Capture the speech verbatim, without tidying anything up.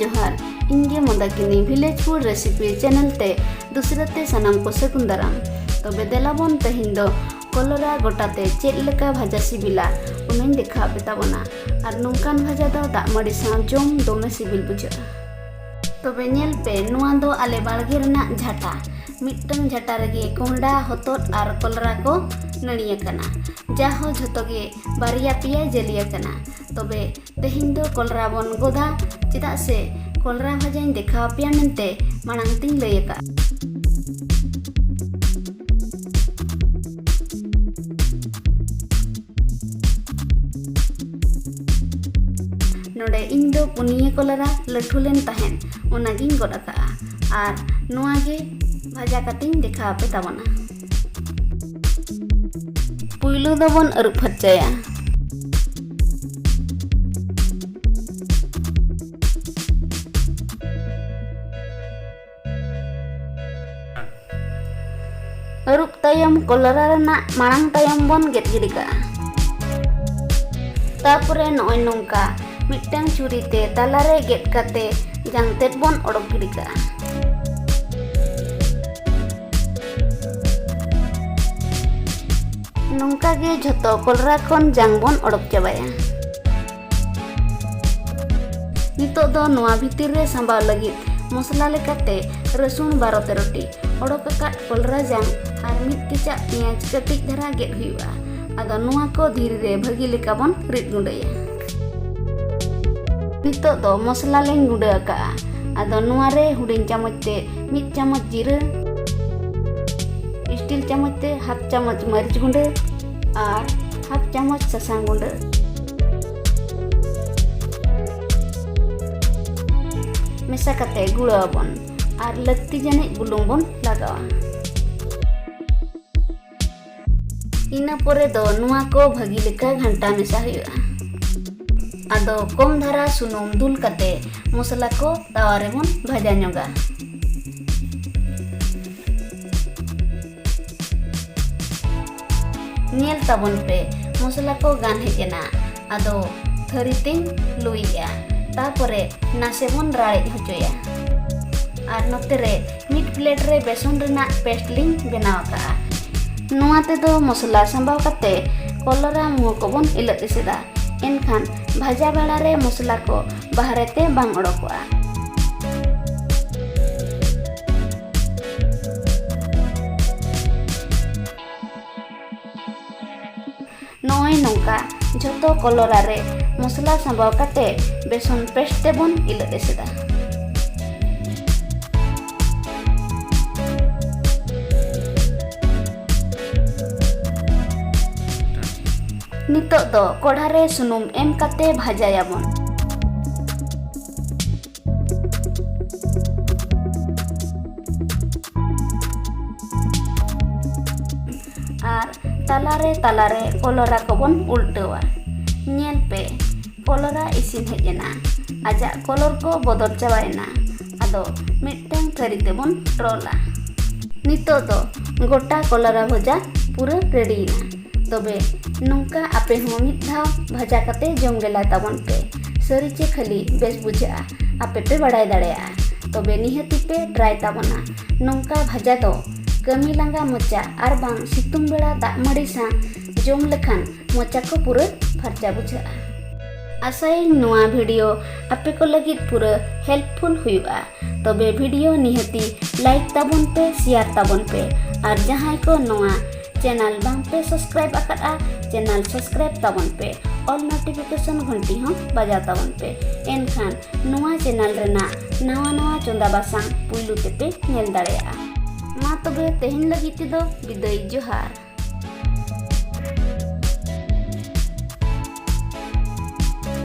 ᱡᱚᱦᱟᱨ, ᱤᱧ ᱜᱮ ᱢᱚᱫᱟᱠᱤᱱᱤ Village Food Recipe channel ᱛᱮ ᱫᱩᱥᱨᱟᱹ ᱛᱮ ᱥᱟᱱᱟᱢ ᱠᱚ ᱥᱟᱹᱜᱩᱱ ᱫᱟᱨᱟᱢ᱾ ᱛᱚᱵᱮ ᱫᱮᱞᱟ ᱵᱚᱱ ᱛᱮᱦᱮᱧ ᱫᱚ ᱠᱚᱞᱨᱟ ᱜᱚᱴᱟ ᱛᱮ ᱪᱮᱫ ᱞᱮᱠᱟ ᱵᱷᱟᱡᱟ ᱥᱤᱵᱤᱞᱟ, ᱚᱱᱟᱧ ᱫᱮᱠᱷᱟᱣ ᱟᱯᱮ ᱛᱟᱵᱚᱱᱟ᱾ ᱟᱨ ᱱᱚᱝᱠᱟᱱ ᱵᱷᱟᱡᱟ ᱫᱚ ᱫᱟᱜ ᱢᱟᱹᱰᱤ ᱥᱟᱶ ᱡᱚᱢ ᱫᱚᱢᱮ ᱥᱤᱵᱤᱞ ᱵᱩᱡᱷᱟᱹᱜᱼᱟ᱾ ᱛᱚᱵᱮ ᱧᱮᱞ ᱯᱮ, ᱱᱚᱣᱟ ᱫᱚ ᱟᱞᱮ ᱵᱟᱲᱜᱮ ᱨᱮᱱᱟᱜ ᱡᱷᱟᱴᱟ᱾ ᱢᱤᱫᱴᱟᱝ ᱡᱷᱟᱴᱟ ᱨᱮᱜᱮ ᱠᱚᱸᱦᱰᱟ, ᱦᱚᱛᱚᱫ ᱟᱨ ᱠᱚᱞᱨᱟ ᱠᱚ ᱱᱟᱹᱲᱤ ᱟᱠᱟᱱᱟ᱾ ᱡᱟᱦᱚᱸ ᱡᱷᱚᱛᱚ ᱜᱮ ᱵᱟᱨᱭᱟ ᱯᱮᱭᱟ ᱡᱟᱹᱞᱤ ᱟᱠᱟᱱᱟ᱾ ᱛᱚᱵᱮ ᱛᱮᱦᱮᱧ ᱫᱚ ᱠᱚᱞᱨᱟ ᱵᱚᱱ ᱜᱚᱫᱟ, ᱪᱮᱫᱟᱜ ᱥᱮ ᱠᱚᱞᱨᱟ ᱵᱷᱟᱡᱟᱧ ᱫᱮᱠᱷᱟᱣ ᱟᱯᱮᱭᱟ ᱢᱮᱱᱛᱮ ᱢᱟᱲᱟᱝ ᱛᱤᱧ ᱞᱟᱹᱭ ᱟᱠᱟᱫ᱾ ᱱᱚᱰᱮ ᱤᱧ ᱫᱚ ᱯᱩᱱᱭᱟᱹ ᱠᱚᱞᱨᱟ ᱞᱟᱹᱴᱷᱩ ᱞᱮᱱ ᱛᱟᱦᱮᱸᱫ, ᱚᱱᱟᱜᱤᱧ ᱜᱚᱫ ᱟᱠᱟᱫᱼᱟ᱾ ᱟᱨ ᱱᱚᱣᱟ ᱜᱮ ᱵᱷᱟᱡᱟ ᱠᱟᱛᱮᱧ ᱫᱮᱠᱷᱟᱣ ᱟᱯᱮ ᱛᱟᱵᱚᱱᱟ᱾ ᱯᱩᱭᱞᱩ ᱫᱚᱵᱚᱱ ᱟᱹᱨᱩᱵ ᱯᱷᱟᱨᱪᱟᱭᱟ᱾ ᱟᱹᱨᱩᱵ ᱛᱟᱭᱚᱢ ᱠᱚᱞᱨᱟ ᱨᱮᱱᱟᱜ ᱢᱟᱲᱟᱝ ᱛᱟᱭᱚᱢ ᱵᱚᱱ ᱜᱮᱫ ᱜᱤᱰᱤ ᱠᱟᱜᱼᱟ᱾ ᱛᱟᱯᱚᱨᱮ ᱱᱚᱜᱼᱚᱭ ᱱᱚᱝᱠᱟ ᱢᱤᱫᱴᱟᱝ ᱪᱷᱩᱨᱤ ᱛᱮ ᱛᱟᱞᱟᱨᱮ ᱜᱮᱫ ᱠᱟᱛᱮ ᱡᱟᱝ ᱛᱮᱫ ᱵᱚᱱ ᱚᱰᱚᱠ ᱜᱤᱰᱤ ᱠᱟᱜᱼᱟ᱾ ᱱᱚᱝᱠᱟ ᱜᱮ ᱡᱷᱚᱛᱚ ᱠᱚᱞᱨᱟ ᱠᱷᱚᱱ ᱡᱟᱝ ᱵᱚᱱ ᱚᱰᱚᱠ ᱪᱟᱵᱟᱭᱟ᱾ ᱱᱤᱛᱚᱜ ᱫᱚ ᱱᱚᱣᱟ ᱵᱷᱤᱛᱤᱨ ᱨᱮ ᱥᱟᱸᱵᱟᱣ ᱞᱟᱹᱜᱤᱫ ᱢᱚᱥᱞᱟ ᱞᱮᱠᱟᱛᱮ ᱨᱟᱹᱥᱩᱱ ᱵᱟᱨᱚ ᱛᱮᱨᱚ ᱴᱤ, ᱚᱰᱚᱠ ᱟᱠᱟᱫ ᱠᱚᱞᱨᱟ ᱡᱟᱝ ᱟᱨ ᱢᱤᱫ ᱠᱮᱪᱟᱜ ᱯᱮᱸᱭᱟᱡᱽ ᱠᱟᱹᱴᱤᱡ ᱫᱷᱟᱨᱟ ᱜᱮᱫ ᱦᱩᱭᱩᱜᱼᱟ᱾ ᱟᱫᱚ ᱱᱚᱣᱟ ᱠᱚ ᱫᱷᱤᱨᱤ ᱨᱮ ᱵᱷᱟᱹᱜᱤ ᱞᱮᱠᱟ ᱵᱚᱱ ᱨᱤᱫ ᱜᱩᱸᱰᱟᱹᱭᱟ᱾ ᱱᱤᱛᱚᱜ ᱫᱚ ᱢᱚᱥᱞᱟ ᱞᱮᱧ ᱜᱩᱸᱰᱟᱹ ᱟᱠᱟᱜᱼᱟ᱾ ᱟᱫᱚ ᱱᱚᱣᱟ ᱨᱮ ᱦᱩᱰᱤᱧ ᱪᱟᱢᱚᱪ ᱛᱮ ᱢᱤᱫ ᱪᱟᱢᱚᱪ ᱡᱤᱨᱟᱹ, ᱥᱴᱤᱞ ᱪᱟᱢᱚᱪ ᱛᱮ ᱦᱟᱯ ᱪᱟᱢᱚᱪ ᱢᱟᱹᱨᱤᱪ ᱜᱩᱸᱰᱟᱹ ᱟᱨ ᱦᱟᱯ ᱪᱟᱢᱚᱪ ᱥᱟᱥᱟᱝ ᱜᱩᱸᱰᱟᱹ ᱢᱮᱥᱟ ᱠᱟᱛᱮ ᱜᱩᱲᱟᱹᱣ ᱟᱵᱚᱱ ᱟᱨ ᱞᱟᱹᱠᱛᱤ ᱡᱟᱹᱱᱤᱡ ᱵᱩᱞᱩᱝ ᱵᱚᱱ ᱞᱟᱜᱟᱣᱟ᱾ ᱤᱱᱟᱹ ᱯᱚᱨᱮ ᱫᱚ ᱱᱚᱣᱟ ᱠᱚ ᱵᱷᱟᱹᱜᱤ ᱞᱮᱠᱟ ᱜᱷᱟᱱᱴᱟ ᱢᱮᱥᱟ ᱦᱩᱭᱩᱜᱼᱟ᱾ ᱟᱫᱚ ᱠᱚᱢ ᱫᱷᱟᱨᱟ ᱥᱩᱱᱩᱢ ᱫᱩᱞ ᱠᱟᱛᱮ ᱢᱚᱥᱞᱟ ᱠᱚ ᱛᱟᱣᱟ ᱨᱮᱵᱚᱱ ᱵᱷᱟᱡᱟ ᱧᱚᱜᱟ᱾ ᱧᱮᱞ ᱛᱟᱵᱚᱱ ᱯᱮ, ᱢᱚᱥᱞᱟ ᱠᱚ ᱜᱟᱱ ᱦᱮᱡ ᱮᱱᱟ᱾ ᱟᱫᱚ ᱛᱷᱟᱹᱨᱤ ᱛᱮᱧ ᱞᱩᱭᱮᱜᱼᱟ᱾ ᱛᱟᱯᱚᱨᱮ ᱱᱟᱥᱮ ᱵᱚᱱ ᱨᱟᱲᱮᱡ ᱦᱚᱪᱚᱭᱟ᱾ ᱟᱨ ᱱᱚᱛᱮ ᱨᱮ ᱢᱤᱫ ᱯᱞᱮᱴ ᱨᱮ ᱵᱮᱥᱚᱱ ᱨᱮᱱᱟᱜ ᱯᱮᱥᱴ ᱞᱤᱧ ᱵᱮᱱᱟᱣ ᱟᱠᱟᱫᱼᱟ᱾ ᱱᱚᱣᱟ ᱛᱮᱫᱚ ᱢᱚᱥᱞᱟ ᱥᱟᱸᱵᱟᱣ ᱠᱟᱛᱮ ᱠᱚᱞᱚᱨᱟ ᱢᱩᱣᱟᱹ ᱠᱚᱵᱚᱱ ᱤᱞᱟᱹᱫ ᱮᱥᱮᱫᱟ᱾ ᱮᱱᱠᱷᱟᱱ ᱵᱷᱟᱡᱟ ᱵᱮᱲᱟ ᱨᱮ ᱢᱚᱥᱞᱟ ᱠᱚ ᱵᱟᱦᱨᱮ ᱛᱮ ᱵᱟᱝ ᱚᱰᱚᱠᱚᱜᱼᱟ᱾ ᱱᱚᱜᱼᱚᱭ ᱱᱚᱝᱠᱟ ᱡᱷᱚᱛᱚ ᱠᱚᱞᱚᱨᱟ ᱨᱮ ᱢᱚᱥᱞᱟ ᱥᱟᱸᱵᱟᱣ ᱠᱟᱛᱮ ᱵᱮᱥᱚᱱ ᱯᱮᱥᱴ ᱛᱮᱵᱚᱱ ᱤᱞᱟᱹᱫ ᱮᱥᱮᱫᱟ᱾ ᱱᱤᱛᱚᱜ ᱫᱚ ᱠᱚᱲᱦᱟ ᱨᱮ ᱥᱩᱱᱩᱢ ᱮᱢ ᱠᱟᱛᱮ ᱵᱷᱟᱡᱟᱭᱟᱵᱚᱱ᱾ ᱟᱨ ᱛᱟᱞᱟᱨᱮ ᱛᱟᱞᱟᱨᱮ ᱠᱚᱞᱚᱨᱟ ᱠᱚᱵᱚᱱ ᱩᱞᱴᱟᱹᱣᱟ᱾ ᱧᱮᱞ ᱯᱮ, ᱠᱚᱞᱚᱨᱟ ᱤᱥᱤᱱ ᱦᱮᱡ ᱮᱱᱟ᱾ ᱟᱡᱟᱜ ᱠᱚᱞᱚᱨ ᱠᱚ ᱵᱚᱫᱚᱞ ᱪᱟᱵᱟᱭᱮᱱᱟ᱾ ᱟᱫᱚ ᱢᱤᱫᱴᱟᱝ ᱛᱷᱟᱹᱨᱤ ᱛᱮᱵᱚᱱ ᱨᱳᱞᱟ᱾ ᱱᱤᱛᱚᱜ ᱫᱚ ᱜᱚᱴᱟ ᱠᱚᱞᱚᱨᱟ ᱵᱷᱟᱡᱟ ᱯᱩᱨᱟᱹ ᱨᱮᱰᱤᱭᱮᱱᱟ᱾ ᱛᱚᱵᱮ ᱱᱚᱝᱠᱟ ᱟᱯᱮ ᱦᱚᱸ ᱢᱤᱫ ᱫᱷᱟᱣ ᱵᱷᱟᱡᱟ ᱠᱟᱛᱮ ᱡᱚᱢ ᱜᱮᱞᱟᱭ ᱛᱟᱵᱚᱱ ᱯᱮ᱾ ᱥᱟᱹᱨᱤ ᱪᱮ ᱠᱷᱟᱹᱞᱤ ᱵᱮᱥ ᱵᱩᱡᱷᱟᱹᱜᱼᱟ, ᱟᱯᱮ ᱯᱮ ᱵᱟᱲᱟᱭ ᱫᱟᱲᱮᱭᱟᱜᱼᱟ᱾ ᱛᱚᱵᱮ ᱱᱤᱦᱟᱹᱛᱤ ᱯᱮ ᱴᱨᱟᱭ ᱛᱟᱵᱚᱱᱟ᱾ ᱱᱚᱝᱠᱟ ᱵᱷᱟᱡᱟ ᱫᱚ ᱠᱟᱹᱢᱤ ᱞᱟᱸᱜᱟ ᱢᱚᱪᱟ ᱟᱨ ᱵᱟᱝ ᱥᱤᱛᱩᱝ ᱵᱮᱲᱟ ᱫᱟᱜ ᱢᱟᱹᱰᱤ ᱥᱟᱶ ᱡᱚᱢ ᱞᱮᱠᱷᱟᱱ ᱢᱚᱪᱟ ᱠᱚ ᱯᱩᱨᱟᱹ ᱯᱷᱟᱨᱪᱟ ᱵᱩᱡᱷᱟᱹᱜᱼᱟ᱾ ᱟᱥᱟᱭᱟᱹᱧ ᱱᱚᱣᱟ ᱵᱷᱤᱰᱤᱭᱳ ᱟᱯᱮ ᱠᱚ ᱞᱟᱹᱜᱤᱫ ᱯᱩᱨᱟᱹ ᱦᱮᱞᱯᱯᱷᱩᱞ ᱦᱩᱭᱩᱜᱼᱟ᱾ ᱛᱚᱵᱮ ᱵᱷᱤᱰᱤᱭᱳ ᱱᱤᱦᱟᱹᱛᱤ ᱞᱟᱭᱤᱠ ᱛᱟᱵᱚᱱ ᱯᱮ, ᱥᱮᱭᱟᱨ ᱛᱟᱵᱚᱱ ᱯᱮ, ᱟᱨ ᱡᱟᱦᱟᱸᱭ ᱠᱚ ᱱᱚᱣᱟ ᱪᱮᱱᱮᱞ ᱵᱟᱝ ᱯᱮ ᱥᱟᱵᱥᱠᱨᱟᱭᱤᱵ ᱟᱠᱟᱫᱼᱟ, ᱪᱮᱱᱮᱞ ᱥᱟᱵᱥᱠᱨᱟᱭᱤᱵ ᱛᱟᱵᱚᱱ ᱯᱮ, ᱚᱞ ᱱᱳᱴᱤᱯᱷᱤᱠᱮᱥᱚᱱ ᱜᱷᱚᱱᱴᱤ ᱦᱚᱸ ᱵᱟᱡᱟᱣ ᱛᱟᱵᱚᱱ ᱯᱮ᱾ ᱮᱱᱠᱷᱟᱱ ᱱᱚᱣᱟ ᱪᱮᱱᱮᱞ ᱨᱮᱱᱟᱜ ᱱᱟᱣᱟ ᱱᱟᱣᱟ ᱪᱚᱸᱫᱟ ᱵᱟᱥᱟᱝ ᱯᱩᱭᱞᱩ ᱛᱮᱯᱮ ᱧᱮᱞ ᱫᱟᱲᱮᱭᱟᱜᱼᱟ᱾ ᱢᱟ ᱛᱚᱵᱮ ᱛᱮᱦᱮᱧ ᱞᱟᱹᱜᱤᱫ ᱛᱮᱫᱚ ᱵᱤᱫᱟᱹᱭ, ᱡᱚᱦᱟᱨ᱾